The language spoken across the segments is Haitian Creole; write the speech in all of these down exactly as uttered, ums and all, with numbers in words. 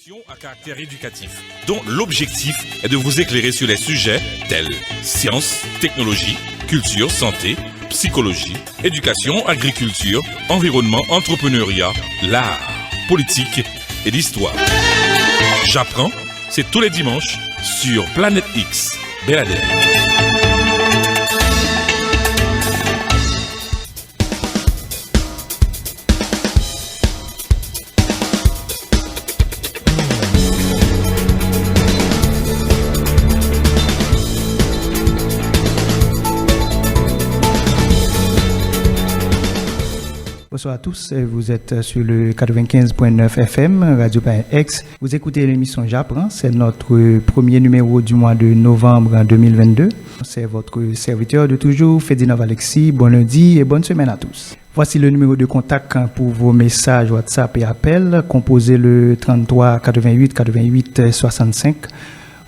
À caractère éducatif, dont l'objectif est de vous éclairer sur les sujets tels sciences, technologie, culture, santé, psychologie, éducation, agriculture, environnement, entrepreneuriat, l'art, politique et l'histoire. J'apprends, c'est tous les dimanches sur Planète X. Beladè. Bonsoir à tous, vous êtes sur le quatre-vingt-quinze point neuf F M, Radio Païen X. Vous écoutez l'émission J'apprends, c'est notre premier numéro du mois de novembre deux mille vingt-deux. C'est votre serviteur de toujours, Ferdinand Alexis. Bon lundi et bonne semaine à tous. Voici le numéro de contact pour vos messages WhatsApp et appels. Composez le trente-trois quatre-vingt-huit quatre-vingt-huit soixante-cinq.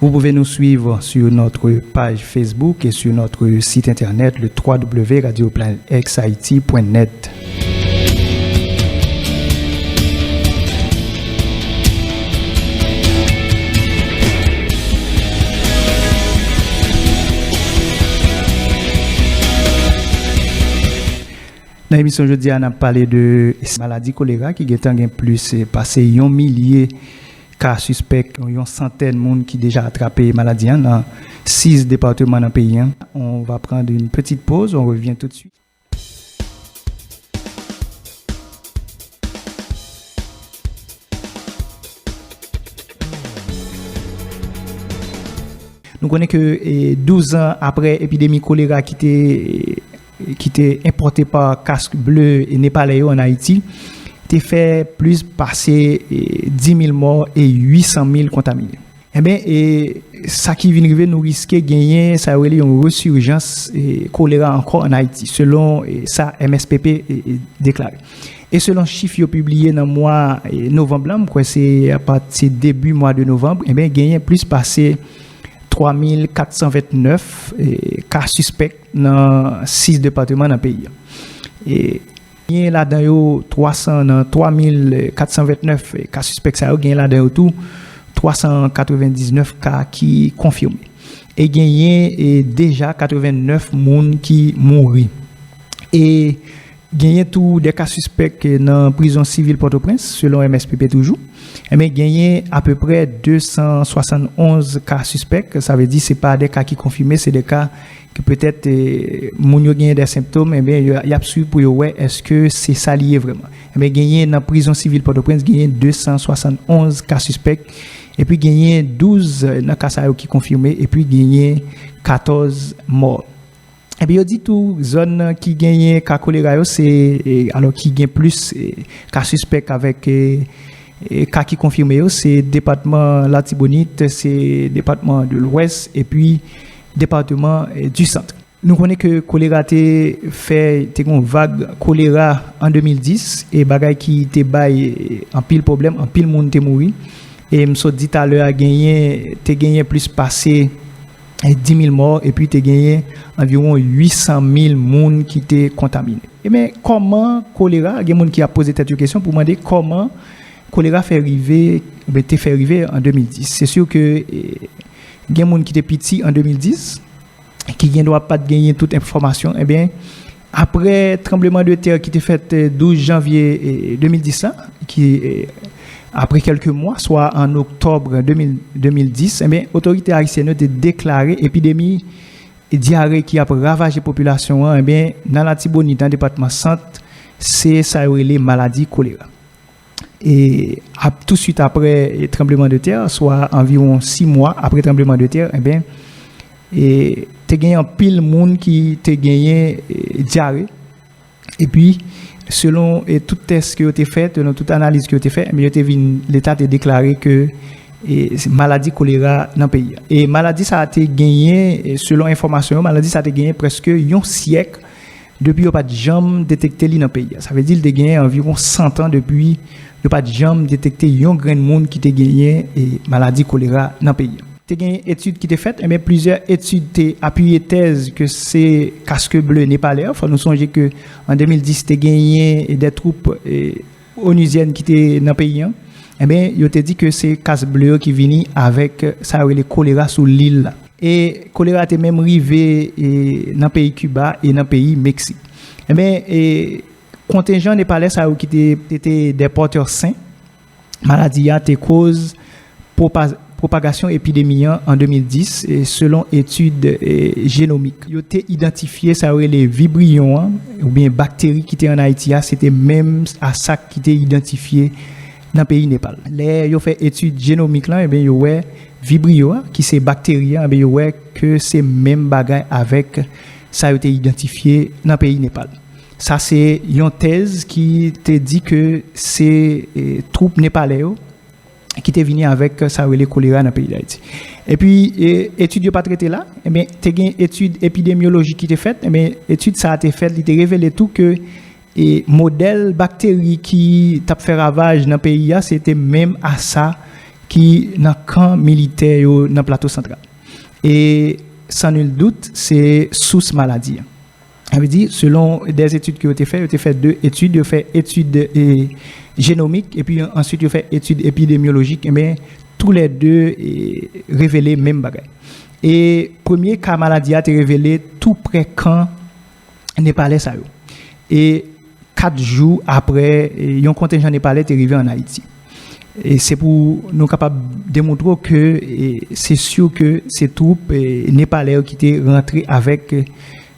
Vous pouvez nous suivre sur notre page Facebook et sur notre site internet, le trois w w w radio planète x haïti point net. Nan emisyon jodi a, n ap pale de maladi kolera ki gentan gen plis pase yon milye ka sispèk, yon santèn moun ki deja atrape maladi an nan sis depatman nan peyi an. On va prendre une petite pause, on revient tout de suite. Nou konnen ke, e, douz an apre epidemi kolera ki te, ki te enpòte pa kas ble nepalè yo ann Ayiti, te fè plis pase, e, dis mil mò e uit san mil kontamine. Enben, e, sa ki vin rive, nou riske genyen sa yo rele yon resijans, e, kolera ankò ann Ayiti, selon, e, sa M S P P, e, e, deklare. E selon chif yo pibliye nan mwa, e, novanm lan, m kwè se apati debi mwa de novanm, enben, genyen plis pase twa mil kat san vennèf, e, ka sispèk nan sis depatman nan peyi a. E genyen ladan yo twa san, nan twa mil kat san vennèf ka sispèk sa yo, genyen ladan yo tou twa san katrevendiznèf ka ki konfime. E genyen, e, deja katrevennèf moun ki mouri. E genyen tou de ka sispèk nan prizon sivil Pòtoprens, selon M S P P toujou. Enben, genyen apeprè de san swasannonz ka sispèk, sa vle di se pa de ka ki konfime, se de ka ke petèt, e, moun yo genyen de senptòm, enben, yo, y ap swiv pou yo wè èske se sa li ye vrèman. Enben, genyen nan prizon sivil Pòtoprens, genyen de san swasannonz ka sispèk, epi genyen douz nan ka sa yo ki konfime, epi genyen katòz mò. Epi yo di tou, zòn ki genyen ka kolera yo, se, e, alò ki gen plis, e, ka sispèk avèk, e, e, ka ki konfime yo, se depatman Latibonit, se depatman de Lwès, epi depatman, e, di Sant. Nou konnen ke kolera te fè, te gen yon vag kolera an de mil dis, e bagay ki te bay, e, anpil pwoblèm, anpil moun te mouri. E m sot di talè a, genyen, te genyen plis pase, e, dis mil mò, epi te genyen anviwon uit san mil moun ki te kontamine. Ebyen, kòman kolera, gen moun ki ap poze tèt yo kesyon pou mande kòman kolera fè rive, oubyen te fè rive an de mil dis. Se si ke, e, gen moun ki te piti an de mil dis, ki gendwa pa t genyen tout enfòmasyon, ebyen, apre tranbleman de tè ki te fèt, e, douz janvye, e, de mil dis la, ki, e, apre kèlke mwa, swa an oktòb de mil, de mil dis, ebyen, otorite ayisyèn yo te deklare epidemi dyare ki ap ravaje popilasyon an, ebyen, nan Latibonit, nan depatman Sant, se sa yo rele maladi kolera. E ap, touswit apre, e, tranbleman de tè, swa anviwon sis mwa apre tranbleman de tè, ebyen, e, te genyen anpil moun ki te genyen, e, dyare. Epi, selon, e, tout tès ke yo te fè, selon tout analiz ke yo te fè, ebyen, yo te vin, Leta te deklare ke, e, se maladi kolera nan peyi a. E maladi sa a te genyen, e, selon enfòmasyon yo, maladi sa a te genyen prèske yon syèk depi yo pa t janm detekte li nan peyi a. Sa vle di l te genyen anviwon san tan depi yo pa t janm detekte yon grenn moun ki te genyen, e, maladi kolera nan peyi a. Te gen etid ki te fèt, enben, plizyè etid te apiye tèz ke se kask ble nepalè. Fò nou sonje ke an de mil dis, te genyen de twoup, e, onuzyèn ki te nan peyi an. Enben, yo te di ke se kas ble yo ki vini avèk sa yo rele kolera sou lil la. E kolera te menm rive e, nan peyi Kiba e nan peyi Meksik. Enben, e, kontenjan Nepalè sa yo ki te, te, te des porteurs sains, maladi a te koz pwopa- pwopagasyon epidemi an an de mil dis, e, selon etid e, jenomik. Yo te idantifye sa yo rele vibriyon an, oubyen bakteri ki te ann Ayiti a, se te menm a sa ki te idantifye nan peyi Nepal. Lè yo fè etid jenomik lan, ebyen yo wè vibriyo a, ki se bakteri a, ebyen yo wè ke se menm bagay avèk sa yo te idantifye nan peyi Nepal. Sa se yon tèz ki te di ke se e, twoup nepalè yo ki te vini avèk sa yo rele kolera nan peyi Dayiti. Epi, e, etid yo pa t rete la, enben, te gen etid epidemyolojik ki te fèt, enben, etid sa a te fèt, li te revele tou ke e, modèl bakteri ki t ap fè ravaj nan peyi a, se te menm a sa ki nan kan militè yo nan Plato Santral. E, sans nul doute, se sous maladi a. Sa vle di, selon de etid ke yo te fè, yo te fè de etid, yo fè etid e, jenomik, epi answit yo fè etid epidemyolojik, enben, toulède e, revele menm bagay. E premye ka maladi a te revele tou prè kan Nepalè sa yo. E kat jou apre, e, yon kontenjan Nepalè te rive ann Ayiti. E se pou nou kapab demontre w ke e, se si ke se twoup e, Nepalè yo ki te rantre avèk e,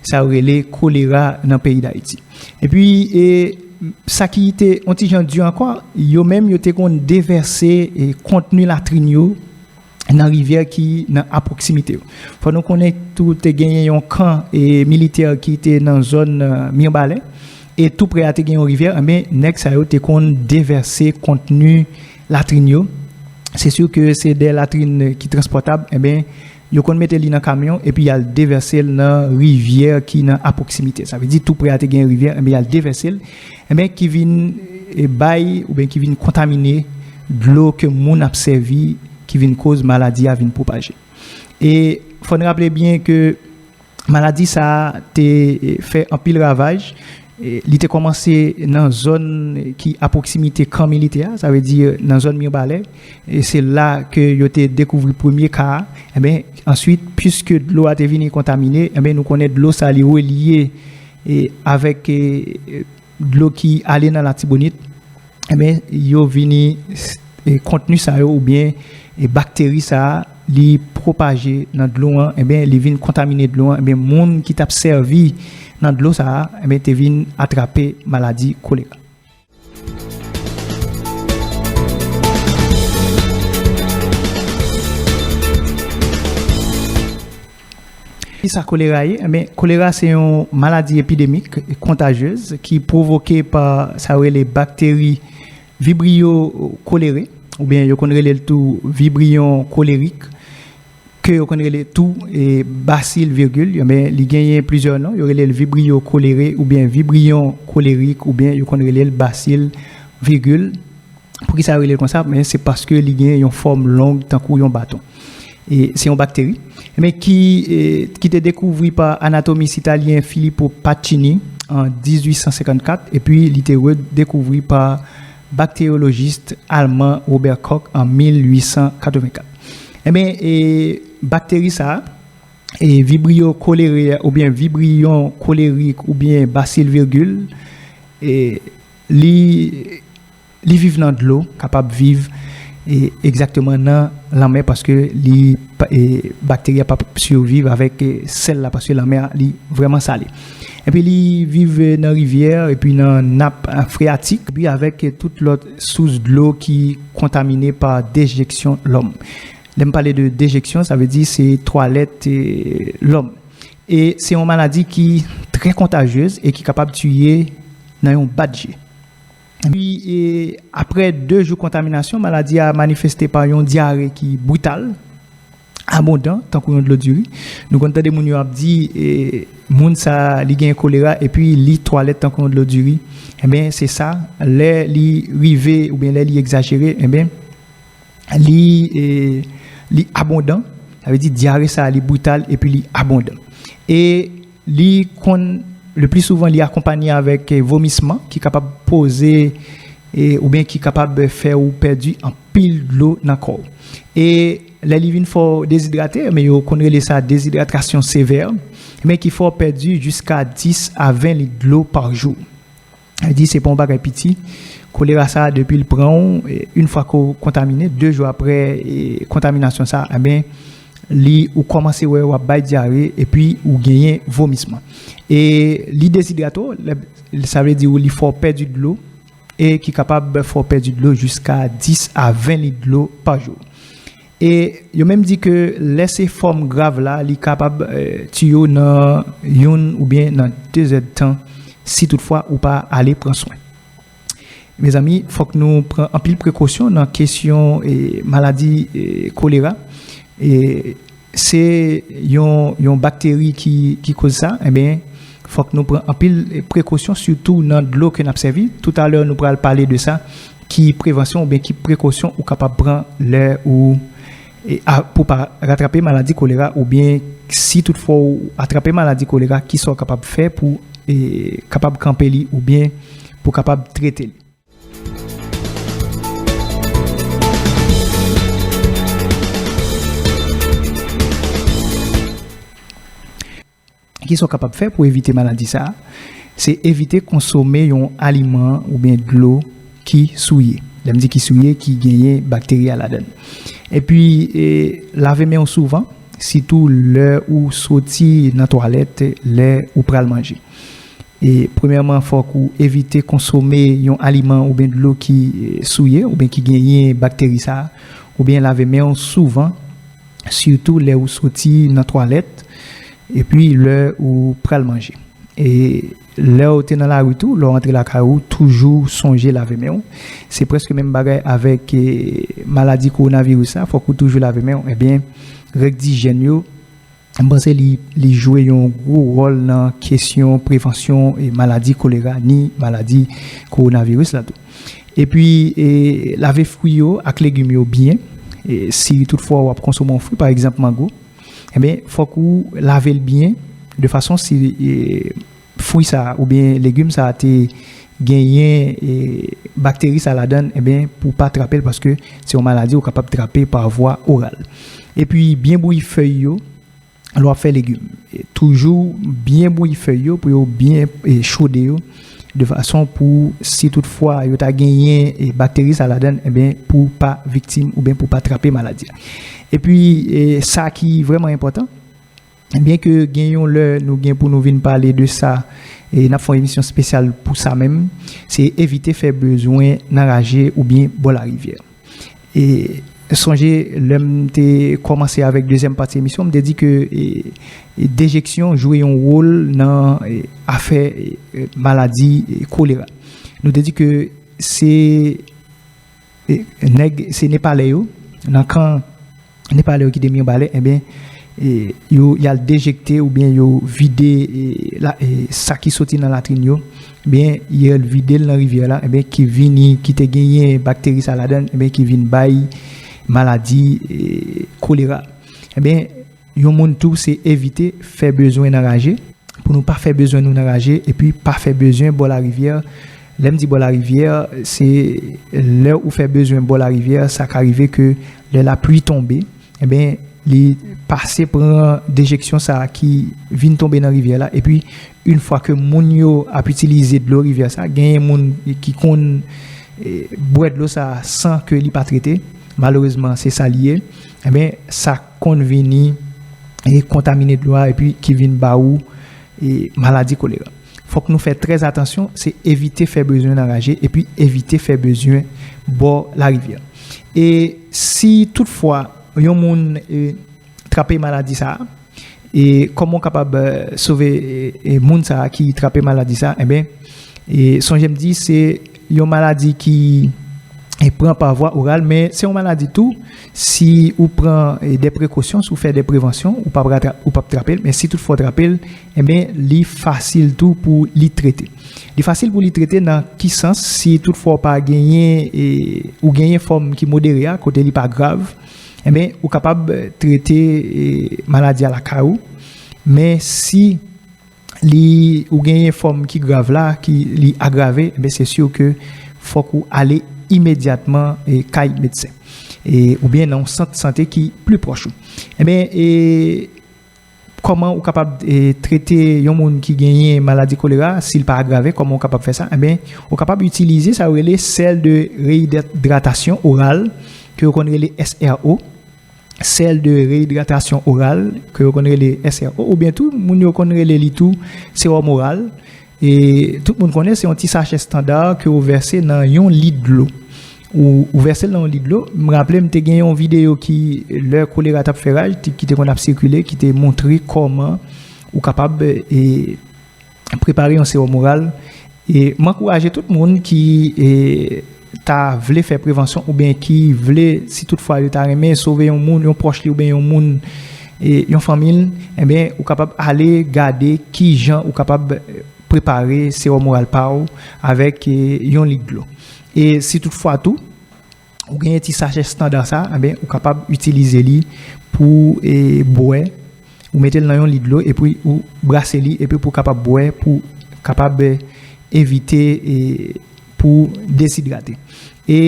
sa yo rele kolera nan peyi Dayiti. Epi, e, sa ki te yon ti jan di ankò, yo menm yo te konn devèse e, kontni latrin yo nan rivyè ki nan apwoksimite yo. Fò nou konnen tou te genyen yon kan e, militè ki te nan zòn e, Mirbalè, e tou prè a te gen yon rivyè, enben, nèg sa yo te konn devèse kontni latrin yo. Se si ke se de latrin ki transpòtab, enben, yo konn mete li nan kamyon epi y al devèse l nan rivyè ki nan apwoksimite. Sa vle di tou prè a te gen rivyè, enben, y al devèse l, enben, ki vin e, bay oubyen ki vin kontamine dlo ke moun ap sèvi, ki vin koz maladi a vin pwopaje. E fò n raple byen ke maladi sa a te e, fè anpil ravaj. E, li te kòmanse nan zòn ki apwoksimite kan militè a, sa vle di nan zòn Mirbalè. E se la ke yo te dekouvri premye ka a. Enben, answit, piske dlo a te vini kontamine, enben, nou konnen dlo sa a li relye e, avèk e, dlo ki ale nan Latibonit, enben, yo vini e, kontni sa yo oubyen e, bakteri sa a, li pwopaje nan dlo an, enben, li vin kontamine dlo an, enben, moun ki t ap sèvi nan dlo sa a, enben, te vin atrape maladi kolera. Kisa kolera ye? Enben, kolera se yon maladi epidemik e kontajyez ki pwovoke pa sa yo rele bakteri Vibrio cholerae, oubyen yo konn rele l tou vibriyon kolerik, ke yo konn rele tou e, basil virgil, enben, li genyen plizyè non, yo rele l vibrio cholerae oubyen vibriyon kolerik, oubyen yo konn rele l basil virgil. Poukisa yo rele l konsa? Men se paske li gen yon fòm long tankou yon baton. E se yon bakteri, men ki, e, ki te dekouvri pa anatomis italyen Filippo Pacini an dizuit san senkannkat, epi li te redekouvri pa bakteryolojis alman Robert Koch an mil uit san katrevenkat. Enben, e, bakteri sa a, e, vibrio cholerae oubyen vibriyon kolerik oubyen basil virgil, e, li, li viv nan dlo, kapab viv, e, egzakteman nan lanmè, paske li pa, e, bakteri a p ap siviv avèk, e, sèl la, paske lanmè a, li vrèman sale. Epi li viv, e, nan rivyè, epi nan nap, e, freyatik, epi avèk, e, tout lòt sous dlo ki kontamine pa dejeksyon lòm. Lè m pale de dejeksyon, sa vle di se twalèt, e, lòm. E se yon maladi ki trè kontajyez e ki kapab tiye nan yon bat je. Epi, e, apre de jou kontaminasyon, maladi a manifeste pa yon dyare ki brital, abondan, tankou yon dlo diri. Nou konn tande moun yo ap di, e, moun sa a, li gen kolera, epi li twalèt tankou yon dlo diri. Enben, se sa, lè li rive oubyen lè li egzajere, enben, li, e, li abondan, sa vle di dyare sa a, li brital epi li abondan. E li konn, le pli souvan, li akonpanye avèk, e, vomisman ki kapab poze, e, oubyen ki kapab fè ou pèdi anpil dlo nan kò w. E lè li vin fè w dezidrate, men yo konn rele sa dezidratasyon sevè, men ki fè w pèdi jiska dis a ven lit dlo pa jou. Li di se pa yon bagay piti. Kolera sa, depi l pran w, e, yon fwa ke w kontamine, de jou apre, e, kontaminasyon sa, enben, li, ou kòmanse wè w ap bay dyare, epi ou genyen vomisman. E li dezidrate w, lè, sa vle di ou li fè w pèdi dlo, e ki kapab fè w pèdi dlo jiska dis a ven lit dlo pa jou. E yo menm di ke lè se fòm grav la, li kapab, eh, tiye w nan youn oubyen nan de zèdtan, si toutfwa ou pa ale pran swen. Mezanmi, fòk nou pran anpil prekosyon nan kesyon, eh, maladi, eh, kolera. E se yon, yon bakteri ki, ki koz sa, enben, fòk nou pran anpil prekosyon, sitou nan dlo ke n ap sèvi. Toutalè, nou pral pale de sa, ki prevansyon oubyen ki prekosyon ou kapab pran lè ou, e, a, pou pa ratrape maladi kolera, oubyen si toutfwa ou atrape maladi kolera, kisa w kapab fè pou, e, kapab kanpe li oubyen pou kapab trete li. Kisa w kapab fè pou evite maladi sa a? Se evite konsome yon aliman oubyen dlo ki souye. Lè m di ki souye, ki genyen bakteri a ladan l. Epi, e, lave men w souvan, sitou lè ou soti nan twalèt, lè ou pral manje. E, premyèman, fòk ou evite konsome yon aliman oubyen dlo ki, e, souye oubyen ki genyen bakteri sa a, oubyen lave men w souvan, sitou lè ou soti nan twalèt, epi lè ou pral manje. E lè w te nan lari tou, lè w antre lakay ou, toujou sonje lave men w. Se prèske menm bagay avèk, e, maladi kowonaviris la, fòk ou toujou lave men w. Ebyen, règ dijyèn yo, m panse li, li jwe yon gwo wòl nan kesyon prevansyon, e, maladi kolera ni maladi kowonaviris la tou. Epi, e, lave fwi yo ak legim yo byen. E, si toutfwa w ap konsome yon fwi, pa egzanp mango, enben, fòk ou lave l byen, de fason si, e, fwi sa a oubyen legim sa a te genyen, e, bakteri sa ladan l, enben, pou w pa trape l, paske se yon maladi ou kapab trape pa vwa oral. Epi, byen bouyi fèy yo, lè w ap fè legim. E toujou byen bouyi fèy yo pou yo byen, e, chode yo, de fason pou, si toutfwa yo ta genyen, e, bakteri sa ladan l, enben, pou pa viktim oubyen pou pa trape maladi a. Epi, e, sa ki vrèman enpòtan, byen ke gen yon lè nou gen pou nou vin pale de sa, e n ap fè yon emisyon espesyal pou sa menm, se evite fè bezwen nan raje oubyen bò larivyè. E sonje, lè m te kòmanse avèk dezyèm pati emisyon, m te di ke, e, e dejeksyon jwe yon wòl nan, e, afè, e, e, maladi, e, kolera. Nou te di ke se, e, nèg, se Nepalè yo, nan kan Nepalè yo ki te Mibalè, enben, e, yo, y al dejekte oubyen yo vide, e, la, e, sa ki soti nan latrin yo, ebyen, y al vide l nan rivyè la, enben, ki vini, ki te genyen bakteri sa ladan l, enben, ki vin bay maladi, e, kolera. Enben, yon moun tou, se evite fè bezwen nan raje. Pou nou pa fè bezwen nou nan raje, epi pa fè bezwen bò larivyè. Lè m di bò larivyè, se lè ou fè bezwen bò larivyè, sa ka rive ke lè lapli tonbe, enben, li pase pran dejeksyon sa a ki vin tonbe nan rivyè la, epi yon fwa ke moun yo ap itilize dlo rivyè sa, genyen moun ki konn, e, bwè dlo sa a san ke li pa trete, malerezman, se sa li ye, enben, sa konn vini, e, kontamine dlo a, epi ki vin ba ou, e, maladi kolera. Fòk nou fè trè atansyon, se evite fè bezwen nan raje, epi evite fè bezwen bò larivyè. E si toutfwa yon moun, e, trape maladi sa a, e kòman w kapab, e, sove, e, e, moun sa a ki trape maladi sa a? Enben, e, sonje m di, se yon maladi ki, e, pran pa vwa oral, men se yon maladi tou, si ou pran, e, de prekosyon, si ou fè de prevansyon, ou p ap ratra-, ou p ap trape l, men si toutfwa w trape l, enben, li fasil tou pou li trete. Li fasil pou li trete nan ki sans? Si toutfwa w pa genyen, e, ou genyen fòm ki modere a, kote li pa grav, enben, ou kapab trete, e, maladi a lakay ou. Men si li, ou genyen fòm ki grav la, ki li agrave, enben, se si ke fòk ou ale imedyatman e, kay medsen e, oubyen nan yon sant sante ki pli pwòch ou. Ebyen, e, kòman ou kapab e, trete yon moun ki genyen maladi kolera, si l pa agrave, kòman ou kapab fè sa? Ebyen, ou kapab itilize sa yo rele sèl de reyidratasyon oral, ke yo konn rele S R O. Sèl de reyidratasyon oral, ke yo konn rele S R O, oubyen tou, moun yo konn rele li tou sewòm oral. E tout moun konnen se yon ti sachè estanda ke yo vèse nan yon lit dlo. Ou, ou vèse l nan yon lit dlo. M raple m te gen yon videyo ki, lè kolera t ap fè raj, te- ki te konn ap sikile, ki te montre kòman ou kapab e, prepare yon sewòm oral. E m ankouraje tout moun ki e, ta vle fè prevansyon oubyen ki vle, si toutfwa yo ta renmen sove yon moun, yon pwòch li oubyen yon moun, e, yon fanmi l, ebyen, ou kapab ale gade ki jan ou kapab prepare sewòm oral pa w avèk e, yon lit dlo. E si toutfwa tou, ou genyen ti sachè estanda sa, ebyen, ou kapab itilize li pou e, bwè. Ou mete l nan yon lit dlo epi ou brase li epi pou w kapab bwè, pou kapab e, evite e, pou dezidrate. E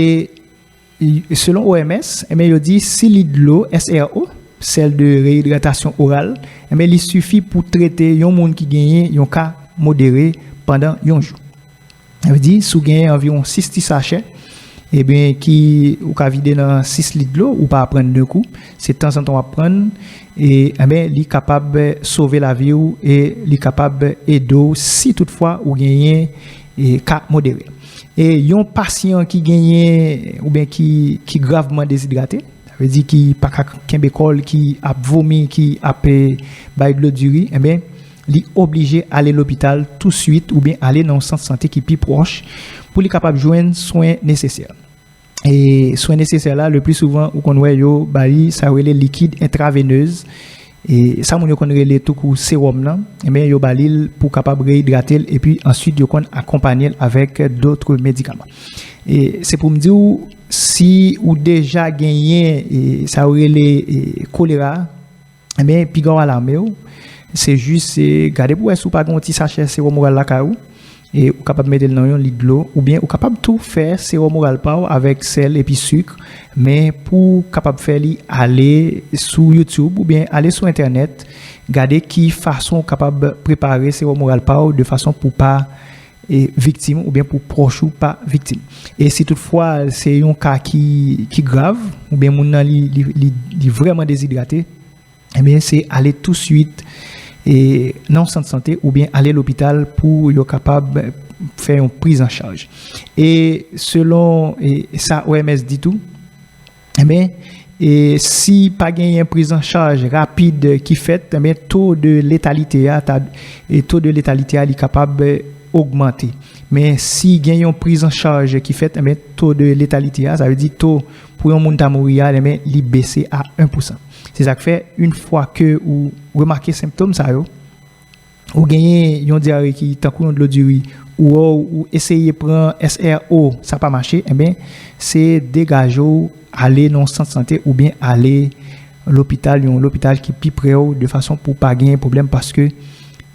e, selon O M S, ebyen, yo di si lit dlo S R O, sèl de reyidratasyon oral, ebyen, li sifi pou trete yon moun ki genyen yon ka modere pandan yon jou. Sa vle di, si w genyen anviwon sis ti sachè, ebyen, ki ou ka vide nan sis lit dlo, ou pa pran de kou, se tanzantan w ap pran, e, ebyen, li kapab sove lavi w e li kapab ede w si toutfwa ou genyen e, ka modere. E yon pasyan ki genyen oubyen ki, ki gravman dezidrate, sa vle di ki pa ka kenbe kò l, ki ap vomi, ki ap e, bay dlo diri, ebyen, li oblije ale lopital touswit oubyen ale nan yon sant sante ki pi pwòch pou li kapab jwenn swen nesesè. E swen nesesè la, le pli souvan, ou konn wè yo ba li sa yo rele likid entravenez. E sa moun yo konn rele toukou sewòm nan, ebyen, yo ba li l pou kapab reyidrate l, epi answit, yo konn akonpanye l avèk dòt medikaman. E se pou m di w, si ou deja genyen e, sa yo rele e, kolera, ebyen, piga w alame w, se jis e, gade pou wè si w pa gen yon ti sachè sewòm oral lakay ou, e ou kapab mete l nan yon lit dlo, oubyen ou kapab tou fè sewòm oral pa w avèk sèl epi sik, men pou w kapab fè li, ale sou YouTube oubyen ale sou entènèt, gade ki fason w kapab prepare sewòm oral pa w de fason pou pa e, viktim oubyen pou pwòch ou pa viktim. E si toutfwa se yon ka ki, ki grav, oubyen moun nan li, li, li, li vrèman dezidrate, ebyen, se ale touswit e, nan yon sant sante oubyen ale lopital pou yo kapab fè yon priz an chaj. E selon e, sa O M S di tou, ebyen, e si pa genyen priz an chaj rapid ki fèt, ebyen, to de letalite a, ta, e to de letalite a, li kapab e, ogmante. Men si gen yon priz an chaj ki fèt, ebyen, to de letalite a, sa vle di to pou yon moun ta mouri a, ebyen, li bese a en pou san. Se sa k fè, yon fwa ke ou remake senptòm sa yo, ou genyen yon dyare ki tankou yon dlo diri, ou wè w, ou eseye pran S R O, sa pa mache, ebyen, se degaje w, ale nan yon sant sante oubyen ale lopital, yon lopital ki pi pre w, de fason pou w pa genyen pwoblèm, paske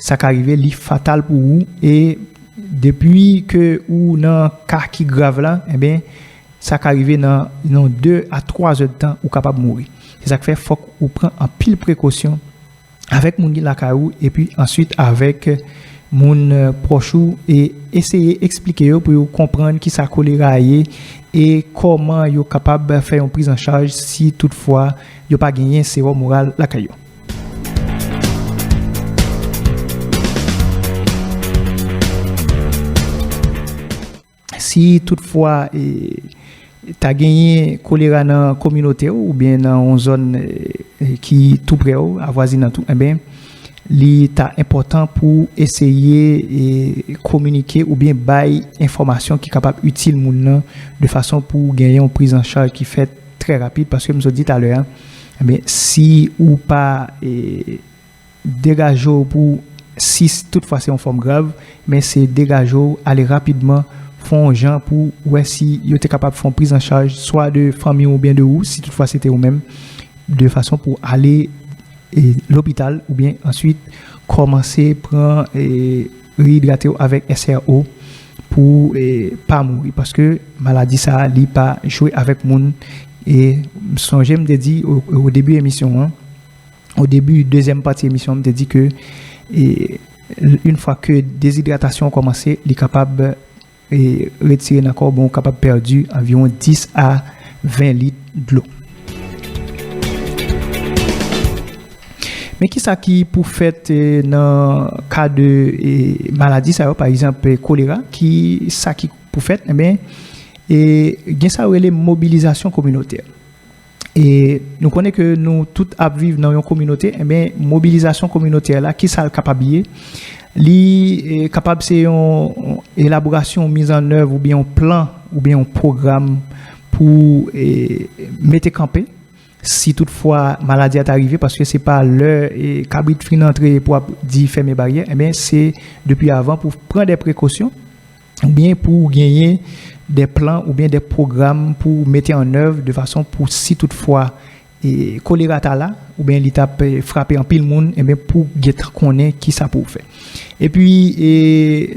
sa ka rive, li fatal pou ou, e depi ke ou nan ka ki grav la, ebyen, sa ka rive nan, nan de a twa zè d tan, ou kapab mouri. Se sa k fè, fòk ou pran anpil prekosyon avèk moun ki lakay ou, epi answit avèk moun e, pwòch ou, e eseye eksplike yo pou yo konprann kisa kolera ye e kòman yo kapab fè yon priz an chaj si toutfwa yo pa genyen sewòm oral lakay yo. Si toutfwa e, ta genyen kolera nan kominote w oubyen nan yon zòn e, e, ki tou pre w, avwazinant ou, ebyen, li ta enpòtan pou eseye e, kominike oubyen bay enfòmasyon ki kapab itil moun nan, de fason pou genyen yon priz an chaj ki fèt trè rapid, paske m sot di talè a, ebyen, si ou pa e, degaje w pou, si s- toutfwa se yon fòm grav, men se degaje w, ale rapidman, fè yon jan pou wè si yo te kapab fè yon priz an chaj, swa de fanmi w oubyen de ou, si toutfwa se te ou menm, de fason pou ale e, lopital, oubyen answit kòmanse pran e, reyidrate w avèk S R O pou e, pa mouri, paske maladi sa a, li pa jwe avèk moun. E m sonje m te di o, o debi emisyon an, o debi dezyèm pati emisyon an, m te di ke e, yon fwa ke dezidratasyon an kòmanse, li kapab e, retire nan kò w, bon, ou kapab pèdi anviwon dis a ven lit dlo. Men kisa ki pou fèt e, nan ka de e, maladi sa yo, pa egzanp e, kolera, ki sa ki pou fèt? Enben, e, gen sa yo rele mobilizasyon kominotè. E nou konnen ke nou tout ap viv nan yon kominote, enben, mobilizasyon kominotè la, kisa l kapab ye? Li e, kapab se yon elaborasyon, yon mizannèv, oubyen yon plan, oubyen yon pwogram pou e, mete kanpe si toutfwa maladi a ta rive, paske se pa lè e, kabrit fin antre pou ap di fèmen baryè, enben, se depi avan pou pran de prekosyon, oubyen pou genyen de plan oubyen de pwogram pou mete an èv de fason pou si toutfwa e, kolera ta la, oubyen li t ap e, frape anpil moun, enben, pou gentan konnen kisa pou w fè. Epi, e,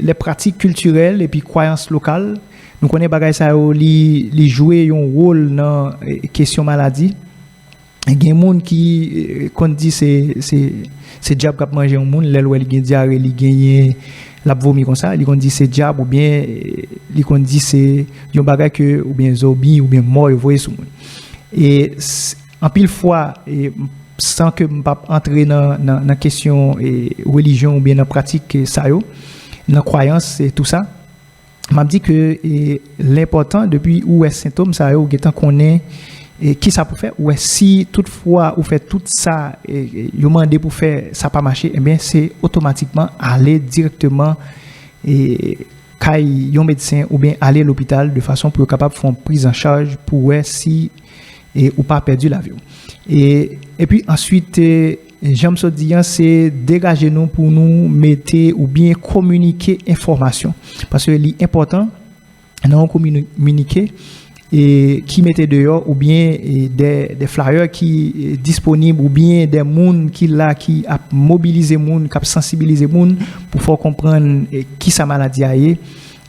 les pratiques culturelles epi kwayans lokal, nou konnen bagay sa yo, li, li jwe yon wòl nan e, kesyon maladi. Gen moun ki e, konn di se, se, se dyab k ap manje yon moun, lè l wè li gen dyare, li genyen, l ap vomi konsa, li konn di se dyab, oubyen e, li konn di se yon bagay ke, oubyen zonbi, oubyen mò yo voye sou moun. E s- anpil fwa, e, san ke m p ap antre nan, nan, nan kesyon e, relijyon oubyen nan pratik e, sa yo, nan kwayans e tou sa, m ap di ke e, l enpòtan, depi ou wè sentòm sa yo, ou gentan konnen e, kisa pou fè. Ou wè, si toutfwa ou fè tout sa e, e, yo mande pou fè, sa pa mache, enben, se otomatikman ale dirèkteman e, kay yon medsen oubyen ale lopital de fason pou yo kapab fè yon priz an chaj pou wè si e, ou pa pèdi lavi w. E, epi answit, e, jan m sot di an, se degaje nou pou nou mete oubyen kominike enfòmasyon. Paske li enpòtan nan yon kominike e, ki mete deyò oubyen e, de, de flyer ki e, disponib oubyen de moun ki la ki ap mobilize moun, k ap sansibilize moun pou fè w konprann e, kisa maladi a ye.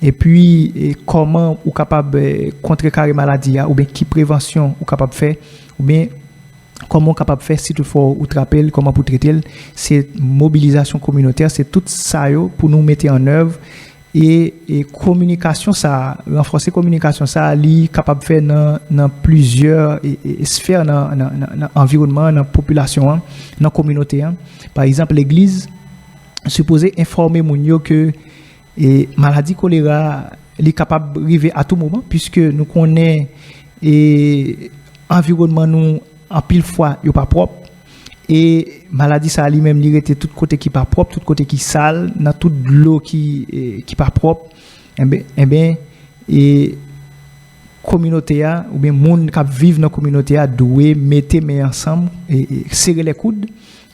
Epi e, kòman ou kapab e, kontrekare maladi a oubyen ki prevansyon ou kapab fè oubyen kòman w kapab fè si toutfwa w trape l, kòman pou w trete l. Se mobilizasyon kominotè, se tout sa yo pou nou mete an èv. E, e kominikasyon sa a, ranfòse kominikasyon sa a, li kapab fè nan, nan plizyè e, e, sfè nan, nan, nan, nan anviwònman an, nan popilasyon an, nan kominote an. Pa egzanp, legliz sipoze enfòme moun yo ke e maladi kolera, li kapab rive a tou moman, piske nou konnen e anviwònman nou, anpil fwa, yo pa pwòp. E maladi sa a li menm, li rete tout kote ki pa pwòp, tout kote ki sal, nan tout dlo ki, e, ki pa pwòp. Enben, enben e kominote a, oubyen moun k ap viv nan kominote a, dwe mete men ansanm, e, e sere lè koud,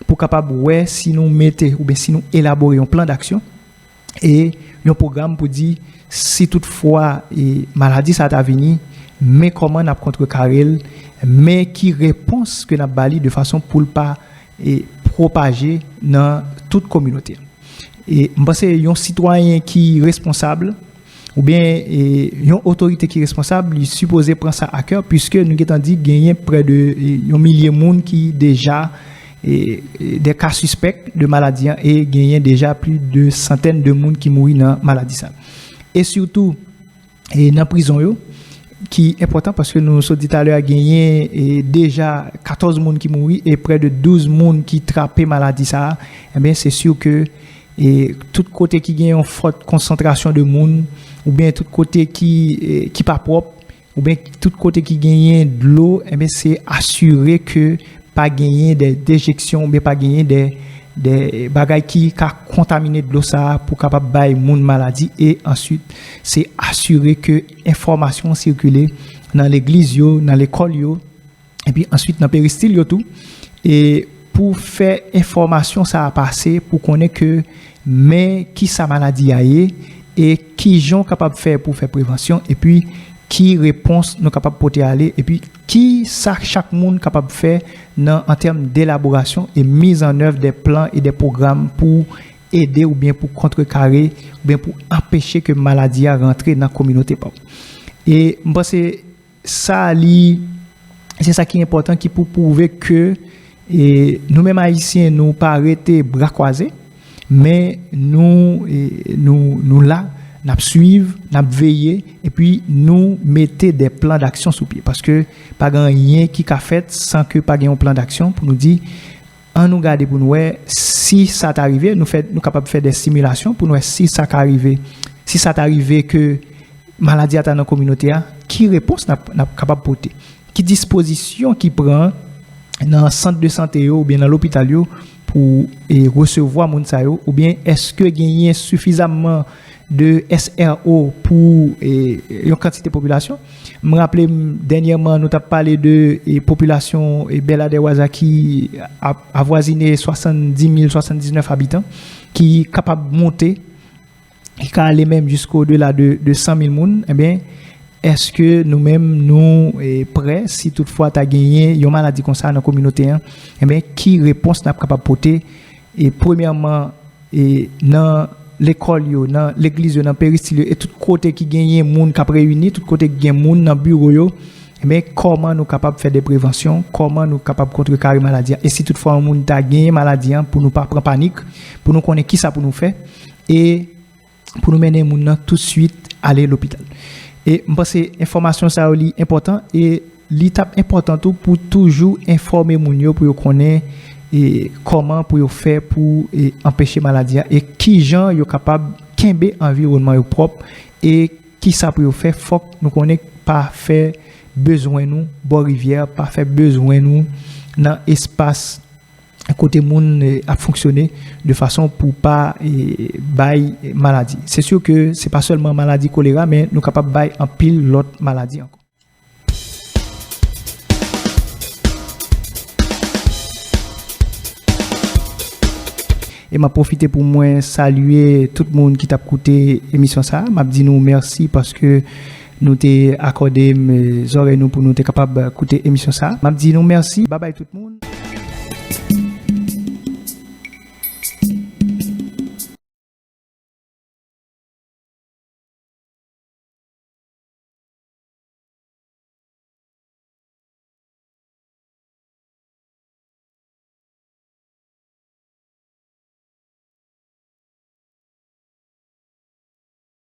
pou kapab wè si nou mete, oubyen si nou elabore yon plan d'aksyon e yon pwogram pou di, si toutfwa e maladi sa a ta vini, men kòman n ap kontrekare l, men ki repons ke n ap ba li de fason pou l pa e pwopaje nan tout kominote. E m panse yon sitwayen ki responsab, oubyen e, yon otorite ki responsab, li sipoze pran sa a kè, piske nou gentan di genyen prè de e, yon milye moun ki deja e, e, de ka sispèk de maladi an, e genyen deja plis de santèn de moun ki mouri nan maladi sa. E sitou, e nan prizon yo, ki enpòtan, paske nou sot di talè a, genyen e, deja katòz moun ki mouri e prè de douz moun ki trape maladi sa a. Enben, se si ke e, tout kote ki gen yon fòt konsantrasyon de moun, oubyen tout kote ki, e, ki pa pwòp, oubyen tout kote ki genyen dlo, enben, se asire ke pa genyen de dejeksyon oubyen pa genyen de, de bagay ki ka kontamine dlo sa a pou kapab bay moun maladi. E answit, se asire ke enfòmasyon sikile nan legliz yo, nan lekòl yo, epi answit nan peristil yo tou, e pou fè enfòmasyon sa a pase, pou konnen ke men kisa maladi a ye, e kijan w kapab fè pou fè prevansyon, epi ki repons nou kapab pote ale, epi kisa chak moun kapab fè nan, an tèm delaborasyon e miz an èv de plan e de pwogram pou ede oubyen pou kontrekare oubyen pou anpeche ke maladi a rantre nan kominote pa w. E m panse sa li, se sa ki enpòtan, ki pou pwouve ke, e, nou menm Ayisyen, nou pa rete bra kwaze, men nou, e, nou, nou la, n ap swiv, n ap veye, epi nou mete de plan d'action sou pye. Paske pa gen anyen ki ka fèt san ke pa gen yon plan d'action pou nou di, an nou gade pou nou wè si sa ta rive, nou fè, nou kapab fè de similasyon pou nou wè si sa ka rive, si sa ta rive ke maladi a ta nan kominote a, ki repons n ap, n ap kapab pote? Ki dispozisyon ki pran nan sant de sante yo oubyen nan lopital yo pou, e, resevwa moun sa yo? Oubyen èske genyen sifizamman de S R O pou, e, yon kantite popilasyon? M raple m, dènyèman, nou t ap pale de, e, popilasyon, e, Bèladè Waza ki ap avwazine swasanndis mil, swasanndiznèf abitan, ki kapab monte, ki ka ale menm jiska odela de, de san mil moun. Ebyen, èske nou menm nou, e, prè si toutfwa ta genyen yon maladi konsa nan kominote an? Ebyen, ki repons n ap kapab pote? E premyèman, e nan lekòl yo, nan legliz yo, nan peristil yo, e tout kote ki genyen moun k ap reyini, tout kote ki gen moun nan biwo yo, ebyen, kòman nou kapab fè de prevansyon, kòman nou kapab kontrekare maladi a? E si toutfwa yon moun ta genyen maladi a, pou nou pa pran panik, pou nou konnen kisa pou nou fè, e pou nou mennen moun nan toutswit ale lopital. E m panse enfòmasyon sa yo li enpòtan, e li t ap enpòtan tou pou toujou enfòme moun yo, pou yo konnen, e, kòman pou yo fè pou, e, anpeche maladi a, e kijan yo kapab kenbe anviwònman yo pwòp, e kisa pou yo fè. Fòk nou konnen pa fè bezwen nou bò rivyè, pa fè bezwen nou nan espas kote moun, e, ap fonksyone, de fason pou pa, e, bay maladi. Se si ke se pa sèlman maladi kolera, men nou kapab bay anpil lòt maladi ankò. E m ap pwofite pou mwen salye tout moun ki t ap koute emisyon sa a. M ap di nou mèsi paske nou te akòde m, e, zòrèy nou pou nou te kapab koute emisyon sa a. M ap di nou mèsi. Babay tout moun.